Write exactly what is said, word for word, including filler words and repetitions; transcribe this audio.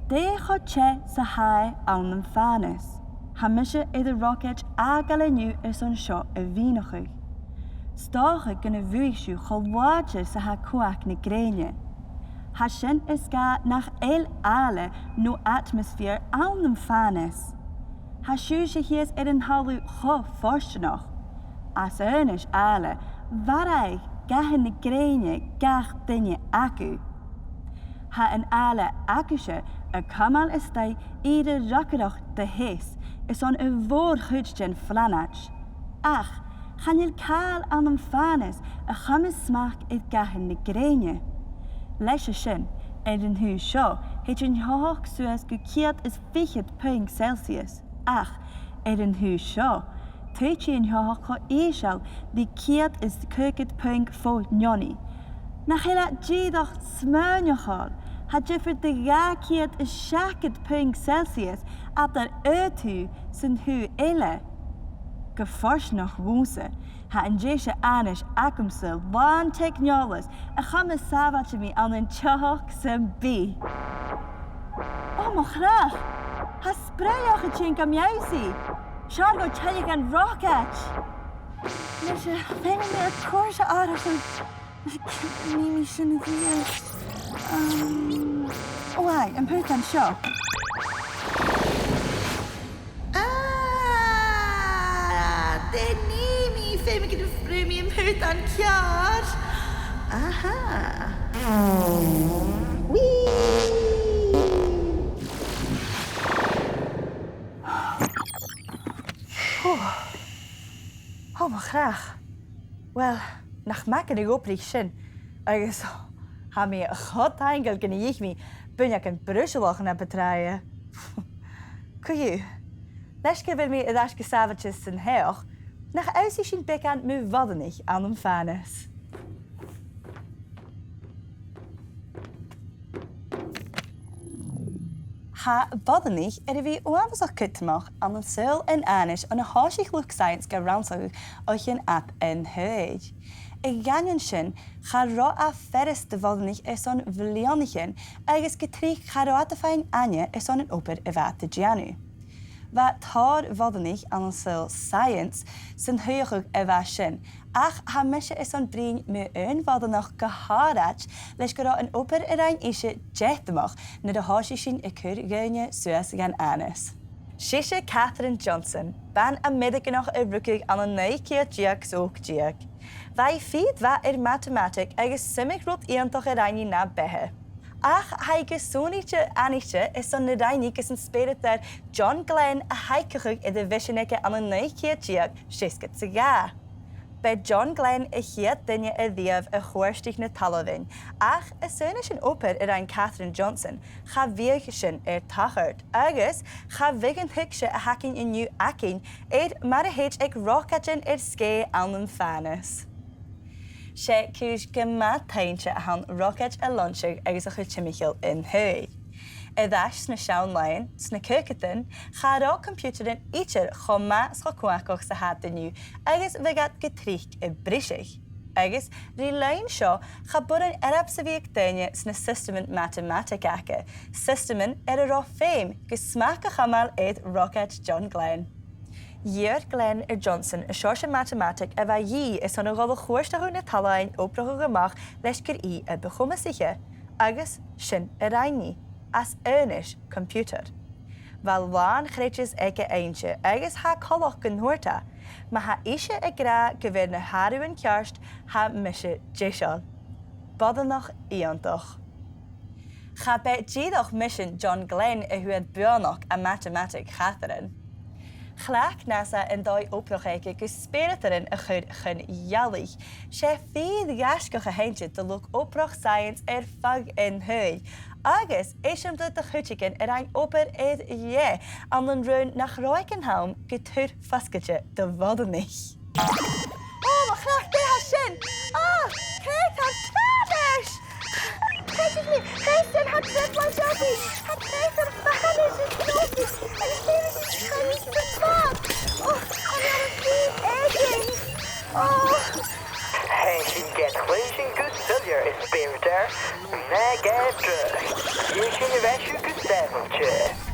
Dè cho teth 's a tha e ann am fànas? Tha mise air an rocaid fhàgail an-diugh airson seo a mhìneachadh. 'S dòcha gun a bhuaidh sibh cho làidir 's a tha cumhachd na grèine. Tha sin air sgàth nach eil àile no atmaisfear ann am fànas. Tha sibhse shìos air an talamh cho fortanach. Às aonais àile, mharbhadh gathan na grèine gach duine agaibh. Tha an àile agaibhse a' cumail a-staigh ìre fhreagarrach de theas airson a' mhòr-chuid den phlanaid. Ach chan eil càil ann am fànas a chumas smachd air gathan na grèine. Leis a sin, air an taobh seo, thèid an teothachd suas gu ceud is fichead puing Celsius, ach air an taobh seo, tèid an teothachd cho ìosal ri ceud is caogad puing fo neoni. Nach eil e dìreach smaoineachail? Tha diofar de dhà cheud is seachdad puing Celsius eadar aon taobh 's an taobh eile. Gu fortanach dhòmhsa, tha an deise fhànais agamsa làn teicneòlas a chumas sàbhailte mi ann an teothachd sam bith. Ò mo chreach! Tha spreadhach a' tighinn gam ionnsaigh! Seo gu tilleadh an rocaid! Nise, feumaidh mi ar cùrsa atharrachadh. Nì mi sin a-rithist. Um, ò, aidh, am putan seo. Ah, dè nì mi, feumaidh gun do bhrùth mi am putan ceàrr. Aha. Whee! Ò, mo chreach. Uill, nach math gun do dh'obraich sin, agus tha mi cho taingeil gun do dh'ith mi buinneagan Bruisealach na bu tràithe. Co-dhiù, leis gu bheil mi air ais gu sàbhailte san t-soitheach, nach fheuch sinn beagan mu bhoireannaich ann am fànas. Tha boireannaich air a bhith uabhasach cudromach ann an saoghal an fhànais on a thòisich luchd-saidheans ga rannsachadh o chionn fad an t-saoghail. A dh'aindeoin sin, cha robh e furasta do bhoireannaich airson bhliadhnaichean, agus gu tric cha robh iad a' faighinn aithne airson an obair a bha iad a' dèanamh. Bha tòrr bhoireannaich ann an saoghal saidheans san t-suidheachadh a bha sin, ach tha mise airson bruidhinn mu aon bhoireannach gu h-àraid, leis gun robh an obair a rinn ise deatamach nuair a thòisich sinn a' cur dhaoine suas dhan fhànas. 'S ise Katherine Johnson, ban-Ameireaganach a rugadh ann an naoi ceud deug 's ochd deug. Bha i fìor mhath air matamataig agus 's iomadh rud iongantach a rinn i na beatha. Ach tha i gu sònraichte aithnichte airson na rinn i gus an speuradair John Glenn a thaiceachadh air a' mhisean aige ann an naoi ceud deug seasgad 's a dhà. B' e John Glenn a' chiad duine a-riamh a chuairtich na talmhainn, ach às aonais an obair a rinn Katherine Johnson, cha bhiodh sin air tachairt, agus cha bhiodh an tuigse a th' againn an-diugh againn air mar a thèid aig rocaidean air sgèith ann am fànas. 'S e cùis gu math toinnte a th' ann rocaid a launchadh agus a chur timcheall an t-saoghail. Air ais sna seann làithean, sna caogadan, cha robh coimpiutairean idir cho math 's cho cumhachdach 's a tha iad an-diugh, agus bhiodh iad gu tric a' briseadh. Agus ri linn seo, cha b' urrainn earbsa a bhith aig daoine sna siostaman matamataig aca, siostaman air an robh feum gu smachd a chumail air rocaid John Glenn. Dh'iarr Glenn air Johnson an seòrsa matamataig a bha a dhìth airson a dhol a chuairteachadh na talmhainn obrachadh a-mach leis gur i a bu chomasaiche, agus sin a rinn i, às aonais computer. Bha làn chreideas aige innte agus tha e coltach gun tuirt e, ma tha ise ag ràdh gu bheil na h-àireamhan ceart, tha mise deiseil. Boireannach iongantach. Cha b' e dìreach misean John Glenn a fhuair buannachd à matamataig Chatharine. Chleachd NASA an dòigh-obrach aige gu speuradairean a chur chun ealaich. 'S e fìor ghaisgeach a th' innte do luchd-obrach saidheans air feadh an t-saoghail, agus eisimpleir de chuideigin a rinn obair air leth ann an raon nach robh aig an àm gu tur fosgailte do bhoireannaich. Ò, mo chreach, dè tha sin? Ah, creutair fànais! Creididh mi, creutair, tha trioblaid againn! Tha creutair fànais a' cnuasachadh agus feumaidh sinn trì sa bhad! Ò, chan eil an t-ìm èiginn! Ò! Tha sinn gad chluinntinn gu soilleir, a speuradar. Na gabh dragh. Bidh sinn air ais agus deiseil.